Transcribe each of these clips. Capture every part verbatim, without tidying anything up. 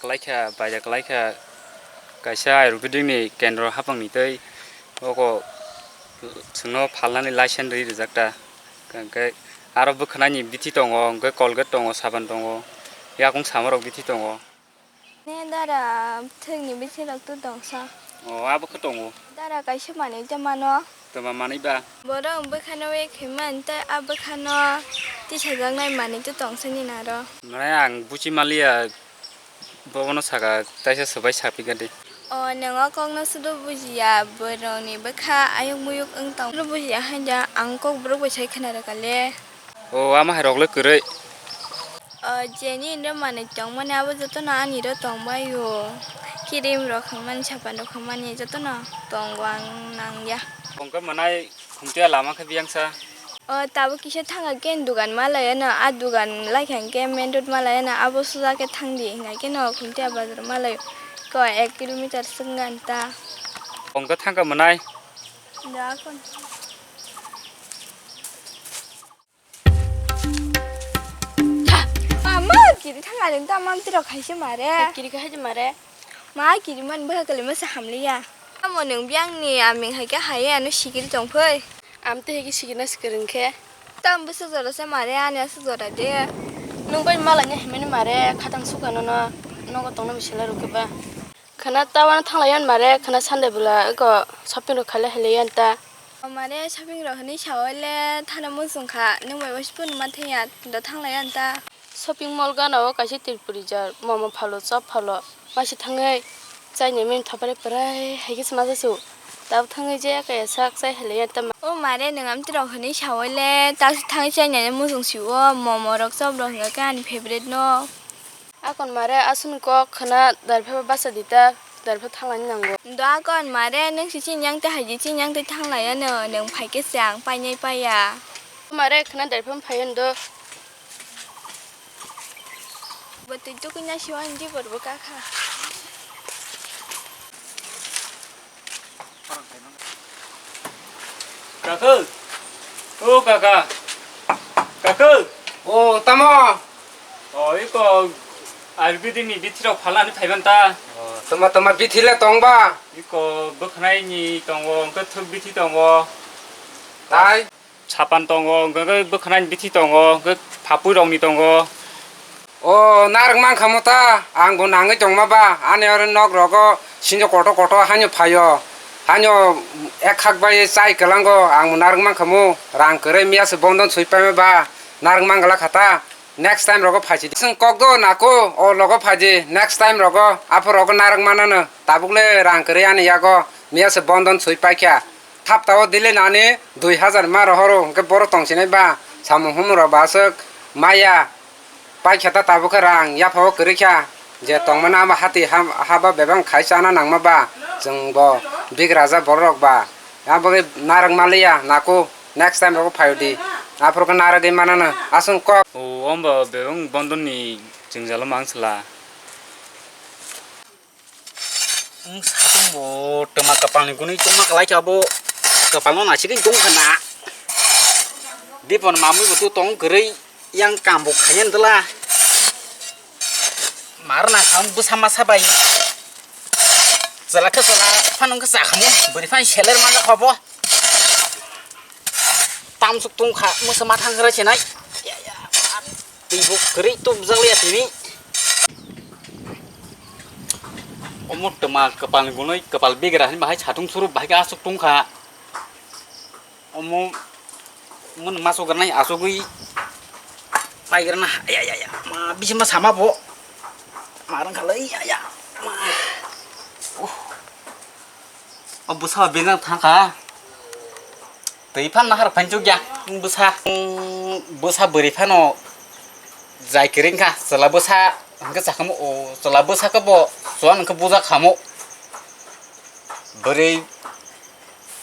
Kwlaikha, baida kwlaikha, kaisa Ayurvedic ni kendro hapang ni tei oko chwngno phalnani license rwi rijak ta. Hwnkhe aro bwkhwnani bithi tongo, hwnkhe Colgate tongo, saban tongo, yakung samarok bithi tongo. Ne dara thwngni bithi rok tu tongsa. O, abo khe tongo. Dara kaisa manwi tei mano. Toma manwi ba? Borok bwkhano wek himani tei a bwkhano tisajaknai manwi tu tongsa ni naro. Mane ang buchi maliya, bobono saka taisa swbai sapikha de. O, nwng o kokno sudo bujiya, borokni bwkha ayuk muyuk wng tong. Sudo bujiya haida ang kokborok bai sai khna rwkha le. O, ama hai rok le kwrwi. O, jeni indro manwi tongmani abo jotono ani ro tongbai o. Kirim rok hwnmani, sapan rok hwnmani jotono tongo ang nangya. Hwnkhe mwnai khumtiya lama khe biyangsa. O, tabuk kisa thangkha khe dugan malaiyano, a dugan laikha hwnkhe main road malaiyano, abo suja khe thangdi hwnkha khe no khumtiya bazar malai ko ek kilometer swngkha ta. Hwnkhe thangkha mwnai. Da kon. Mama, kiri thang ani ta mam tiro khaise mare. Kiri khaise mare. Ma kiri man bwkha kali masa hamliya. Amo nwng biyang ni aming hai khe hai ano sikiri tong phai. Am te hai khe sikiri na sikiri khe. Tam bwsa jora se mare ani aswk jora de. Nwng bai malai ne himani mare khatang sukha nono nogo tongna bisala rukhe ba. Khana tawano thanglaiya mare, khana Sunday bwla eko shopping rok khailai hailaiya ta. O mare, shopping rok hinwi sawi le thana muchung kha, nwng bai waisa phano ma thangya, do thanglaiya ta. Shopping mall gana o kaisa Tripuri jar, momo phalo, chop phalo, waisa thangwi chaini mim thapari prai hai khe se ma jasu. Tabuk thangwi je kaya sak chai hailaiya ta ma. O mare, nwng amtwi rok hinwi sawi le, ta thangwi chainani muchung si o, momo rok, chop rok hwnkha khe ani favorite no. Akon mare aswkni kok khna darpha basa di ta, darpha thanglani nango. Do akon mare, nwng si chini yang tei hai di, chini yang tei thanglaiya no, nwng phai khe se ang painai paiya. Mare khna darpha phaiya do. Bo twi tukui na siwa hindi bor bo kakha. Kaka, o kaka, kaka. O, tamo? O, iko Ayurvedic ni bithi rok phalnani phaiban ta. O, tama, tama bithi le tong ba? Iko bwkhnai ni tongo, hwnkhe thwk bithi tongo. Tai? Sapan tongo, hwnkhe bwkhanani bithi tongo, hwnkhe phapui rokni tongo. O, narwk mankha mo ta, ang bo nangwi tongma ba, ani oro nok rogo sinjo kotor kotor haino phaio, haino ek khak bai chai kwlango, ang bo narwk mankha mo, rang kwrwi miya se bondon swi paima ba, narwk mangla kha ta, next time rogo phaisi di. Chwng kok do nako, o logo phaidi, next time rogo, aphuru rogo narwk manano, tabuk le rang kwrwi ani yago, miya se bondon swi paikha. Thapta o dile nani dui hazar ma rohoro, hwnkhe boro tongsinai ba, samung humung rok ba aswk maya, paikha ta tabuk khe rang yapha o kwrwi kha, je tongmani ama hati ha, haba bebak khai chana nangma ba, chwng bo big raja borok rok ba, aboni narwk maliya nako next time rogo phaio di, aphuru khe narwgwi manano aswk kok. O, omba bebak bondon ni jwngjalo mang sla. Wng satung bo twma kwpalni gunui tongma kwlai kha bo kwpalno naisigwi tong kha na. Dipon mamwi bo tu tong kwrwi yang kam bo khaiya wng dwla. Mar na kha wng bwsa masa bai. Chwla khe chwla phano wng khe cha khamu bwrwi phano seler manjak kha bo. Tamsuk tong kha mwsa ma thang khe sinai. Ya, ya, twi bo kwrwi tubujak liya tini. Omo twma kwpal ni gunui kwpal bigra hinwi bahai satung suru bahai khe aswk tong kha. Omo, omo no ma sugranai asugwi paigrana. Ya, ya, ya, ma bisingo sama bo. Ma rang kha lai, ya, ya, ma. Oh. O bwsa bejak thang kha. Twi phan nahar phan chukya, bwsa, bwsa bwrwi phano jai kwrwi wngkha, chwla bwsa hwnkhe sakhamo, o chwla bwsa khe bo chuan hwnkhe buja khamo. Bwrwi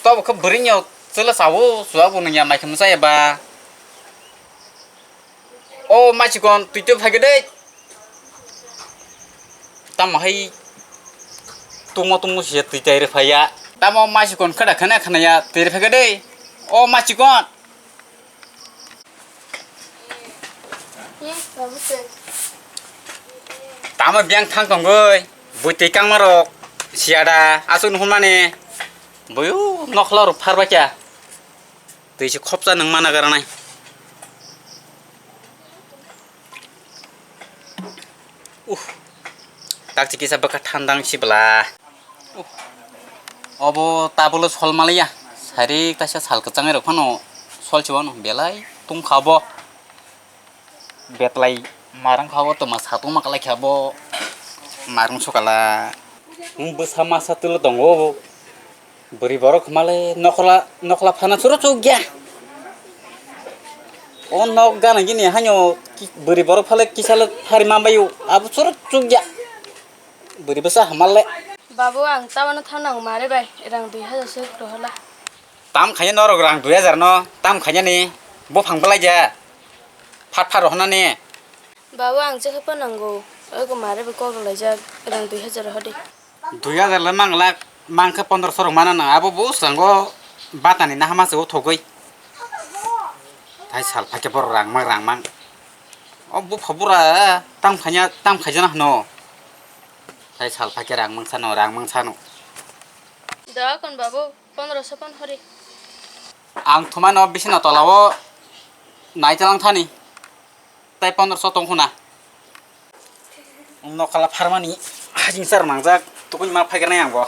tobo khe bwrwino chwla chawo, chuwa bo nungya mai kheno chaya ba. O maichikon, twi twi phaikhe de. Tamo hai tungmo tungmo se twi tai rwphaiya. Tamo maichikon khada khana khanaya twi rwphaikhe de. O maichikon. Tamo biyang thang tongwi. Bwtwi kangma rok siyada aswk nuhunmani. Boyo nokhla rok pharbaikya. Twi se khopsa nung mana garanai. Uh, takchi kisa bwkha thandang sibla. Uh, obo tabolo sol malaya. Sari kaisa sal kwchangwi rok phano sol chiwano belai tungkha bo. Betlai marang kha bo tongma satung ma kalai kha bo marung sokala. Bwsa masa tulo tongo bo. Bwrwi borok hwnmale nokla, nokla phana chwrwchuk ya. O nok gana gini haino ki-, bwrwi borok phale kisalo phari manbaio, abo chwrwchuk ya. Bwrwi bwsa hwnmale. Babu, ang tabano thang nango mare bai, rang dui hajar se rohola. Tam khaina norok rang dui hajar no, tam khaina ni buphang belai ja. Phat phat rohonani. Babu, ang chekhe pa nango, oiko mare bai kok rwlaijak, rang dui hajar rohodi. Dui hajar le manglak, mangkhe pondroso rok mana nang, abo bwskango batani nahama se uthogwi. Thai sal phaikhe borok rangmang rangmang. O bupha bura tam khaina, tam khaijana hwno. Thai sal phaikhe rangmang sano, rangmang sano. Da kon babu, pondroso pon hori. Ang thumano bisina tolao nai talang thani. Tai pondroso tong khuna. Nokla pharmani hajing sar nangjak, tukui ma phaigarnai ang bo.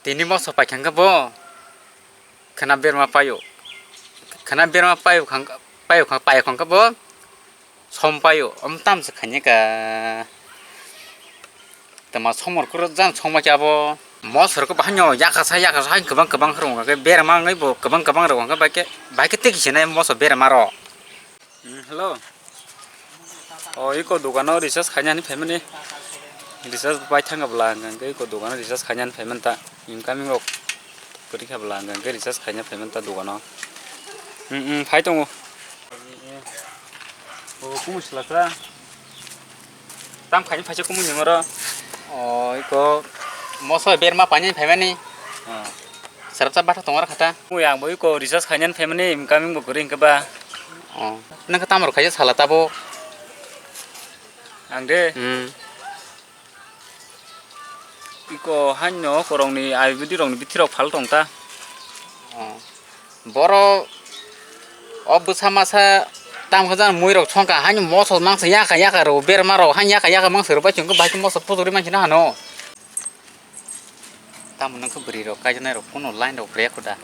Tini moso paikha khe bo khwna berma paio. Khwna berma paio khang, paio khang, paio khang khe bo som paio. Om tam se khanya ka. Tama somor kuro jan songma kya bo. Mosor ko bahanyo yakasa yakasa hain kwbang kwbang rong khe berma ngai bo kwbang kwbang rong khe bai khe bai khe teki sinai moso berma ro. Hmm, hello. O iko dogano recharge khainani phaimani. Recharge bai thanga bwla hwnkhe iko dogano recharge khainani phaimanta. Incoming rok kwrwi kha bwla hwnkhe recharge khaina phaimanta dogano. Hmm, hmm, phai tongo. O kumu silasa. Tam khaini phaisa kumu ni moro. O iko moso berma paini phaimani. Ah. Sarapsa batha tongwar khata. Mui ang bo iko recharge khainani phaimani incoming bo kwrwi hwnkhe ba. Oh. Nang khe tamo rok khaisa sala tabo? Ang de. Hmm. Iko haino korongni ayurvedi rokni bithi rok phal tong ta. Oh. Boro o bwsa masa tam khe jang mui rok songkha haino moso mangsa yaka yaka rw berma rok haino yaka yaka mangsa rw bai chwng khe bai khe moso pujuri manchina hano. Tamo nang khe bwrwi rok kaijaknai rok phone o line rok rek da.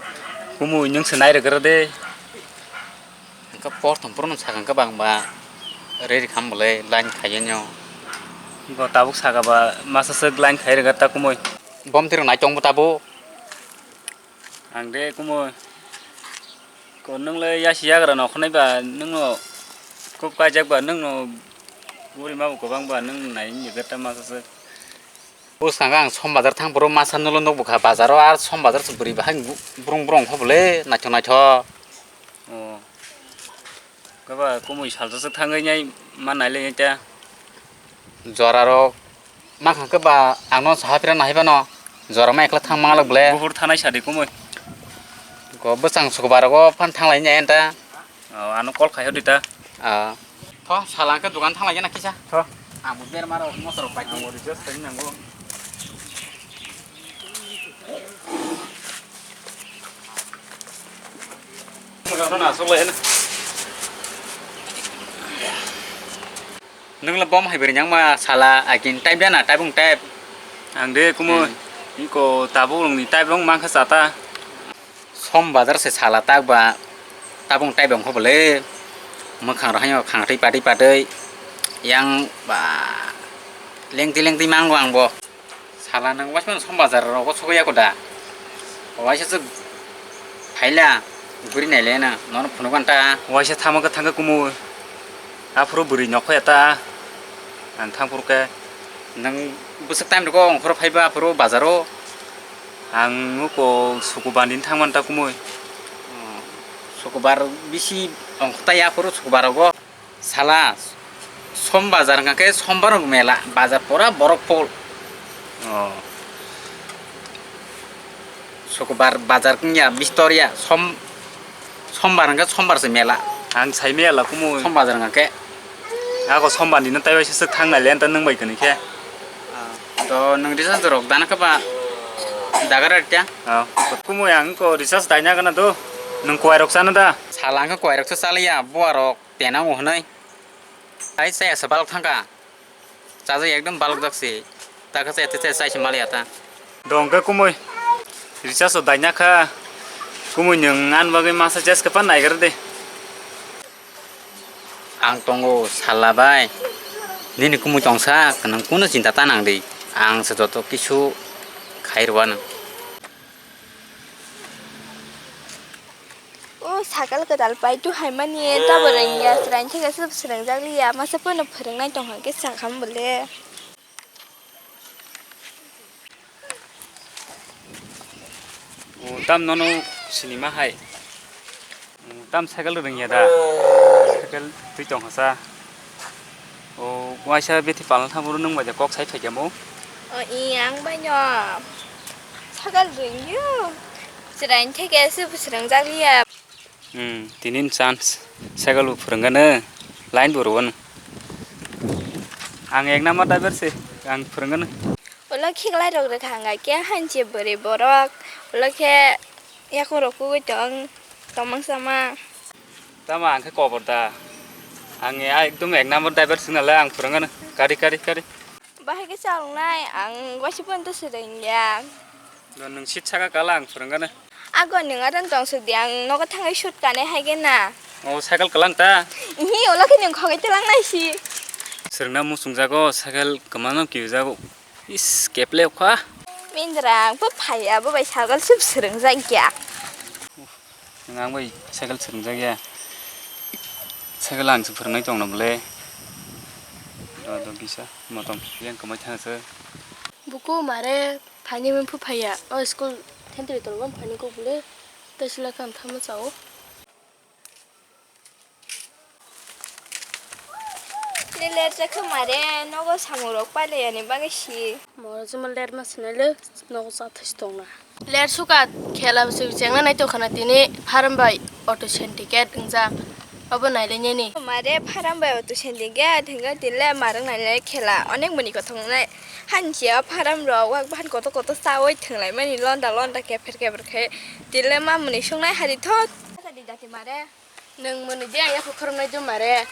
Kumui nwng se nai rwgra de. Hwnkhe por thum phuru no sakha hwnkhe bang ba ready kham bolai line khaiya nw. Bo tabuk sakha ba masa swk line khai rwgra ta kumui. Bom twi rok nai chong bo tabuk. Ang de kumui. Ko nwng le yasi yagra no khwnai ba nwng no kub kaijak ba nwng no buri ma bo kwbang ba nwng nai ni rwgra ta masa swk. Bwskango ang som bazar thang phuru masa nulo nukbukha bazaro, ar som bazar se bwrwi bahai bu-, brung brung kha bole naithok naithok. Oh. Khe ba kumui salsa se thangwi nai ma nai le ta. Jora rok ma kha khe ba ang no saha phira nahai bano. Jora ma ekla thang manglak bole. Buphur thanai sadi kumui. Ko bwsang sukubar rogo phan thanglai nai ta. Oh, ano call khai hodi ta. Ah. Tho, sala hwnkhe dukan thang lai na kisa. Tho. Ang bo berma rok moso rok bai. Ang bo recharge khai nango. Mono na sok lai na. Nwng le bom hai bwrwi nyang ma sala akin type ya na type wng type. Ang de kumo Hmm. iko tabuk rong ni type wng mankha chata. Som bazar se sala tak ba tabung tai bong kho bole. Mwkhang rok haino khang twi patwi patwi yang ba lengtwi lengtwi mango ang bo. Sala nwng waisa som bazar rogo sogwi ya koda. Waisa se phaila guri naile na nono phunuk anta. Waisa thama khe thangkhe kumui. Aphuru bwrwi nok phai ta. Ang thangphuru khe. Nwng bwswk time rogo ongkhoro phaiba aphuru bazaro. Ang nuko suku bandini thangman ta kumui. Sukubar bisi ongkhota ya aphuru sukubar rogo. Sala, som bazar hwnkha khe sombar rok mela, bazar pura borok full. Oh. Sukubar bazar wngya, bistor ya, som, sombar hwnkha sombar se mela. Ang sai mela kumu. Som bazar hwnkha khe. Ako sombar ni no tai waisa se thang nai le, anta nwng bai kani khe. Ah, to nwng recharge rok dana khe ba dagar rok tya? Ah, kumu ang ko recharge daina gana do. Nwng kwai rok chana da? Sala hwnkha kwai rok se chaliya, buwa rok. Tenang o hwnwi. Ai chaya se balok thangkha. Chajak ekdom balok jak se. Takha chaya te chaya chai se maliya ta. Dong khe kumui. Recharge o daina kha. Kumui nwng ani bagwi masa jes khe pan naigra de. Ang tongo sala bai. Nini kumui tongsa, nwng kunu chinta ta nang di. Ang se joto kisu khai rwano. O sakal kwtal pai tu hai mani tabo rwngya, chwraini theke se swrwngjak liya, masa phano phwrwngnai tong hwn khe sakha bole. O tam nono sinima hai. O tam sakal rwngya da? Sakal twi tong hasa. O waisa bithi palna thangmoro nwng bai da kok sai phaikha mo? O i ang bai no. Sakal rwngyo. Chwraini theke se swrwngjak liya. Hmm, tinin chance. Sakal bo phwrwngano. Line bo rwano. Ang ek number driver se. Ang phwrwngano. Ulo khiklai rok rwkha hwnga khe hanchi bwrwi borok. Ulo khe yakung rok kugui tong. Tongmang sama. Tamo ang khe kobor da. Ang ya ekdom ek number driver swngnale ang phwrwngano. Kari, kari, kari. Bahai khe chaloknai, ang waisa phano to swrwngya. Do nwng seat saka kala ang phwrwngano. Ago nwng adan tong sudi ang nogo thangwi shoot kanai hai khe na. O cycle kwlang ta? Ihi, ulo khe nwng khogwi twlang nai si. Swrwngna muchungjago, cycle kwmano kiujago. Is, keple kha. Mindra, bo phaiya, bo bai cycle sub swrwngjak ya. Nwng ang bai cycle swrwngjak ya. Cycle ang se phwrwngnai tongno bole. Do, do, kisa, motom, yang kwmai thang se. Buku mare phaini mung phu phaiya. O school thentri tolgom phaini kok bole. Tesla kam thamo chao. Leler jakha mare, nogo samung rok pailai yani bagwi si. Moro juma ler ma sinai le, nogo sa thais tongna. Ler suka khela bwswi chengna nai tongkhana tini farm bai auto syndicate wngjak. Obo nai le nini. Mare farm bai auto syndicate hingga tini le marwng nai le khela onek mani kothok nai. Hanchi o farm rok wak bahan koto koto chawi thwnglai mani londa londa kepher kepher khe tini le ma mani sungnai hari thot. Dati mare. Nwng mwnwi de ang yakho khoroknai do mare.